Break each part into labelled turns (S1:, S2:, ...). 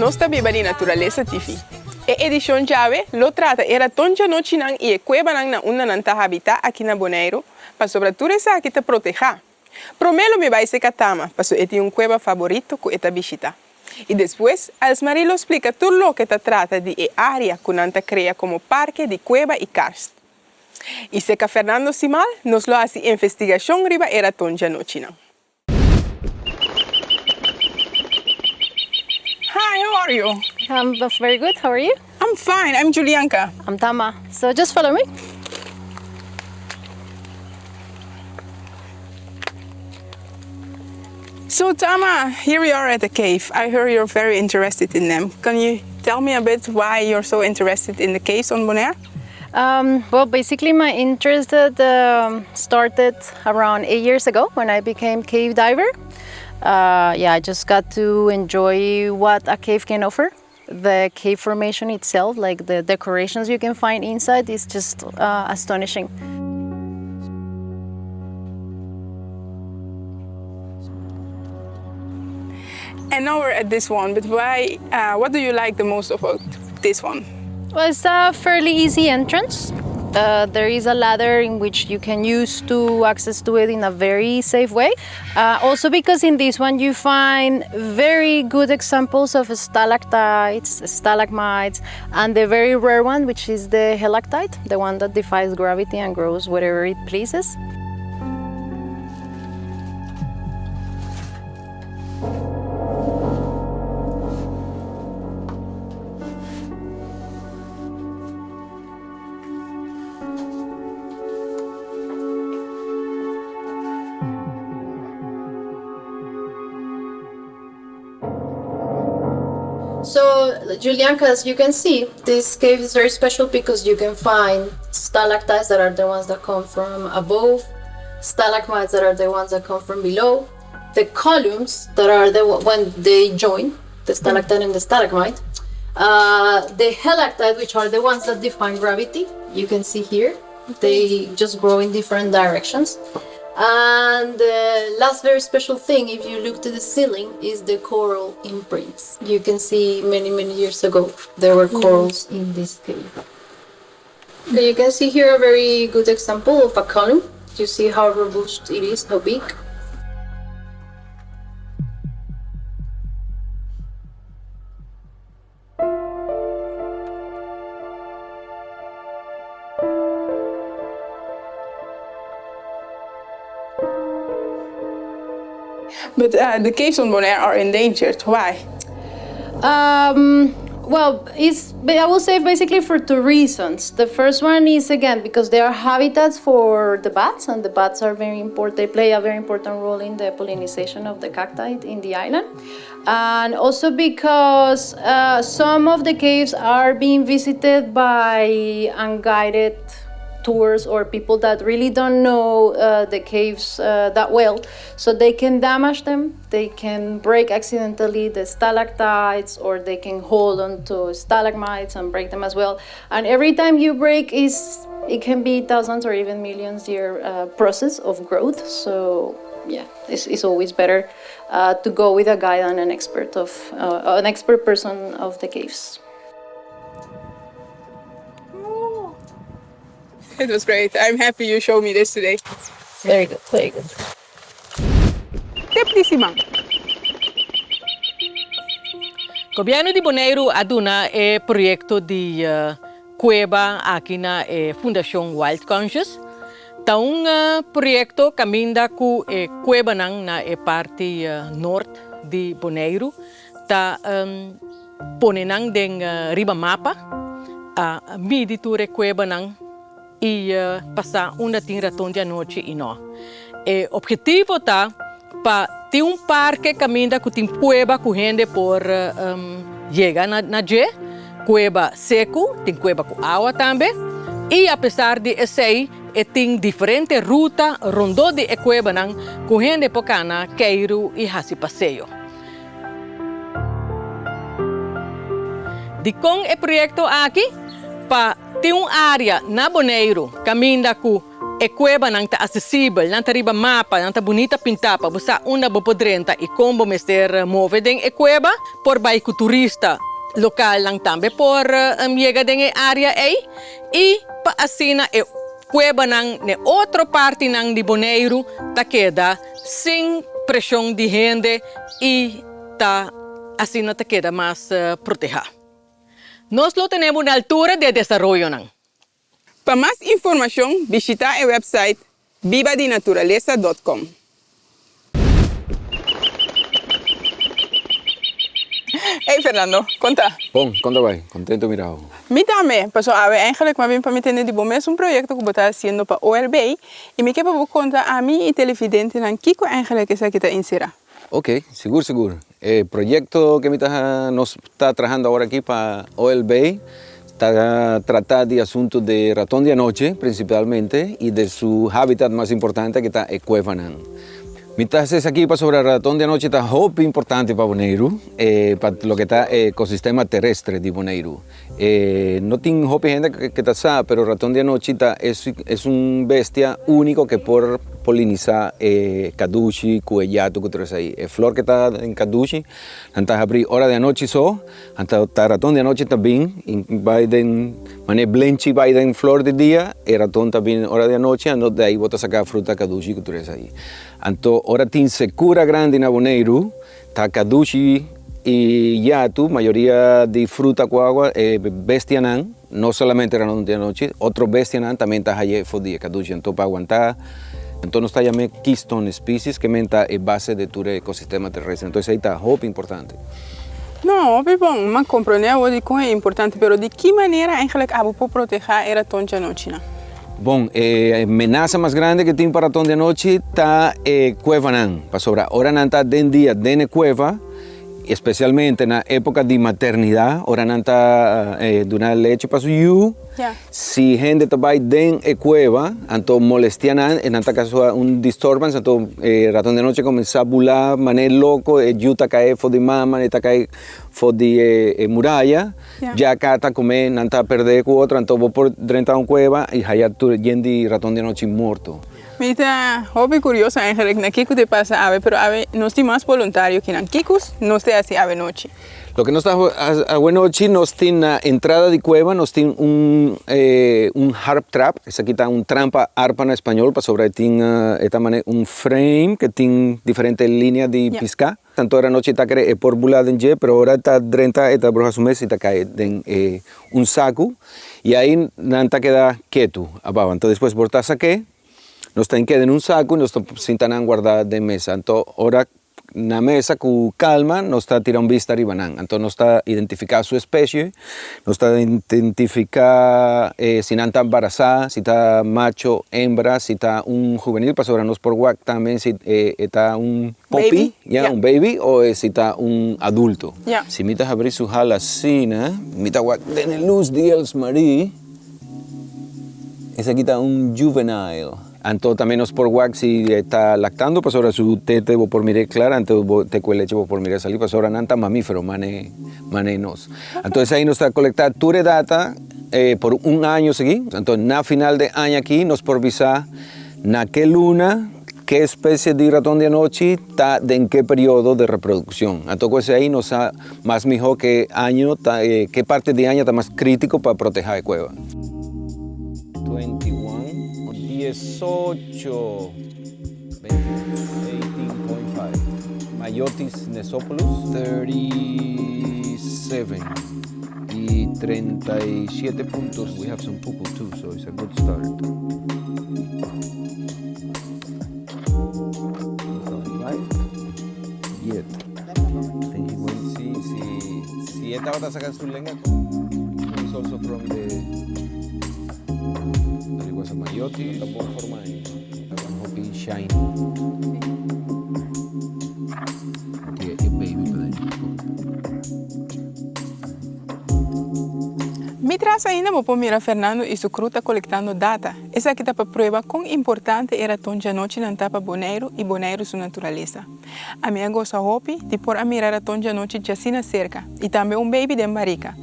S1: Nos Ta Biba di Naturalesa TV. E edishon djawe lo trata e raton djanochinan i e kuebanan na unda nan ta habitá aki na Boneiru, pasobra tur esaki ta protehá. Promé lo mi bai seka Tama, paso e tin un kueba faborito ku e ta bishitá. I despues Elsmarie lo splika tur loke ta trata di e área ku nan ta krea komo parke di kueba i karst. I seka Fernando Simal nos lo hasi investigashon riba e raton djanochinan. Hi, how are you?
S2: I'm very good. How are you?
S1: I'm fine. I'm Julianka.
S2: I'm Tama. So just follow me.
S1: So Tama, here we are at the cave. I heard you're very interested in them. Can you tell me a bit why you're so interested in the caves on Bonaire?
S2: Um, well, basically my interest um, started around eight years ago when I became cave diver. Uh, yeah, I just got to enjoy what a cave can offer. The cave formation itself, like the decorations you can find inside, is just uh, astonishing.
S1: And now we're at this one, but why? Uh, what do you like the most about this one?
S2: Well, it's a fairly easy entrance. Uh, there is a ladder in which you can use to access to it in a very safe way. Uh, also because in this one you find very good examples of stalactites, stalagmites, and the very rare one, which is the helictite, the one that defies gravity and grows wherever it pleases. So, Julianka, as you can see, this cave is very special because you can find stalactites that are the ones that come from above, stalagmites that are the ones that come from below, the columns that are the when they join, the stalactite and the stalagmite, uh, the helictite, which are the ones that define gravity, you can see here, they just grow in different directions. And the last very special thing, if you look to the ceiling, is the coral imprints. You can see many, many years ago, there were corals in this cave. So you can see here a very good example of a column. You see how robust it is, how big.
S1: But uh, the caves on Bonaire are endangered. Why?
S2: Um, well, it's, I will say basically for two reasons. The first one is again because they are habitats for the bats, and the bats are very important. They play a very important role in the pollinization of the cacti in the island and also because uh, some of the caves are being visited by unguided tours or people that really don't know uh, the caves uh, that well. So they can damage them, they can break accidentally the stalactites, or they can hold onto stalagmites and break them as well. And every time you break is it can be thousands or even millions year uh, process of growth. So yeah, it's, it's always better uh, to go with a guide and an expert of uh, an expert person of the caves.
S1: It was great. I'm happy you showed me this today.
S2: Very good, very good.
S1: Tip di siman.
S3: Gobièrnu di Boneiru a duna e proyekto di kueba aki na e Fundashon Wild Conscious. Ta un proyekto kaminda ku e kuebanan na e parti nort di Boneiru ta pone nan den riba mapa, a midi tur e kuebanan i pasa unda tin raton di anochi i no. E obhetivo ta pa tin un parke kaminda ku tin kueba ku hende por yega na dje, kueba seku, tin kueba ku awa tambe, i apesar di esei e tin diferente ruta rondó di e kuebanan ku hende por kana keiru i hasi paseo. Dikon e proyekto aki? Pa tin un área na Boneiru kaminda ku. E kuebanan ta asesibel, nan ta riba mapa, nan ta bunita pintá pa bo sa unda bo por drenta i kon bo mester move den e kueba. Por bai ku turista lokalnan tambe por yega den e área ei i pa asina e kuebanan n'e otro partinan di Boneiru ta keda sin preshon di hende i ta asina ta keda mas protehá. Nos lo tene bo na altura di e desaroyonan.
S1: Pa mas informashon bishitá e wèpsait bibadinaturalesa dòt kòm. Hey Fernando, kon ta?
S4: Bon, kon ta bai? Kontento mira bo.
S1: Mi tambe, paso awe eigenlijk m'a bin pa mi tende di bo mes un proyekto ku bo ta hasiendo pa OLB i mi ke pa bo konta ami i televidentenan kiko eigenlijk esaki ta enserá.
S4: Ok, sigur sigur. E proyekto ke mi ta nos ta trahando awor aki pa OLB ta trata di asuntu di raton di anochi prinsipalmente i di su habitat mas importante ke ta e kuevanan. Mi ta hasi esaki pasobra raton di anochi ta hopi importante pa Boneiru, pa loke ta e ekosistema terestre di Boneiru. No tin hopi hende ke ta sa, pero raton di anochi ta es un bestia úniko ke por polinisa e kadushi ku e yatu ku tur esei. E flor ke ta den kadushi nan ta habri ora di anochi so, anto ta raton di anochi ta bin i bai den manera blenchi bai den flor di dia, e raton ta bin ora di anochi anto di ei bo ta saka fruta kadushi ku tur esei. Anto ora tin sekura grandi na Boneiru Ta kadushi i yatu, mayoria di fruta ku awa, e bestianan, no solamente ranon di anochi, otro bestianan tambe ta haye for di e kadushi. Anto pa aguanta, anto nos ta yam'e keystone species, ke men ta e base di tur e ekosistema terrestre. Anto esei ta hopi importante.
S1: No, hopi bon. M'a komprondé awor dikon e importante, pero di ki manera eigenlijk abo por protehá e raton djanochinan?
S4: Bon, e menasa mas grandi ke tin pa raton di anochi ta e kuevanan, pasobra ora nan ta den dia den e kueva, espesialmente na epoka di maternidat, ora nan ta duna lechi pa su yu, si hende ta bai den e kueva, anto molestia nan, e nan ta kasuá un disturbance, anto e raton di anochi a kuminsá bula manera loko, e yu ta kai for di mama, e ta kai for di e muraya. Djaka ta kume, nan ta perde ku otro, anto bo por drenta un kueba i haya tur yen di raton di anochi morto.
S1: Mi ta hopi kurioso eigenlijk na kiko te pasa awe, pero awe nos tin mas boluntario kinan. Kiko nos te hasi awe nochi?
S4: Loke nos ta hasi awe nochi, nos tin na entrada di kueba nos tin un un harp trap, esaki ta un trampa arpa na spañol pasobra e tin e ta manera un frame ke tin diferente linea di piská. Tanto ora nochi ta kere e por bula den dje, pero ora e ta drenta e ta bruha su mes i ta kai den e un saku i ai nan ta keda ketu abao. Anto despues bo ta sak'é, nos ta hink'é den un saku i nos ta sinta nan guarda den mesa. Anto ora na mesa ku kalma nos ta tira un bista riba nan. Anto nos ta identifiká su especie, nos ta identifiká si nan ta embarasá, si ta macho, hembra, si ta un juvenil, pasobra nos por wak tambe si e ta un. Poppy, ya, un baby o si ta un adulto? Si mi ta habri su hala asina, mi ta wak den e lus di Els Marie, esaki ta un juvenile. Anto tambe nos por wak si e ta lactando pasobra su tete bo por mir'é clara, anto bo te cu e leche bo por mir'é sali pasobra nan ta mamifero mane mane nos. Anto esei nos ta colecta tur e data por un año sigui, anto na final de aña aki nos por bisa na ke luna, Ke espesie di raton di anochi ta den ke periodo di reprodukshon? Anto ku esei nos sa mas mihó ke año ta ke parti di aña ta mas krítiko pa protehá e kueba. 21, 18, 18.5, Myotis nesopulus. 37 y 37 puntos. We have some pupil too, so it's a good start. Si e tabata saca su lenga is also from the It was a Myotis ta bon forma ei ta hopi shiny e baby pa den.
S1: Mitras ainda bo por mira Fernando y su crew ta colectando data. Esaki ta pa prueba kon importante e raton djanochinan ta pa Boneiru i Boneiru su naturalesa. Ami a gosa hopi di por a mira raton djanochi djasina serka i tambe un baby den barika.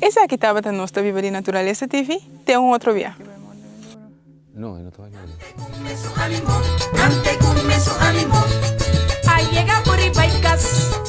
S1: Esaki tabata Nos Ta Biba di Naturalesa TV, te un otro bia.
S4: No, e no ta bai lora.
S5: A yega por bai kas.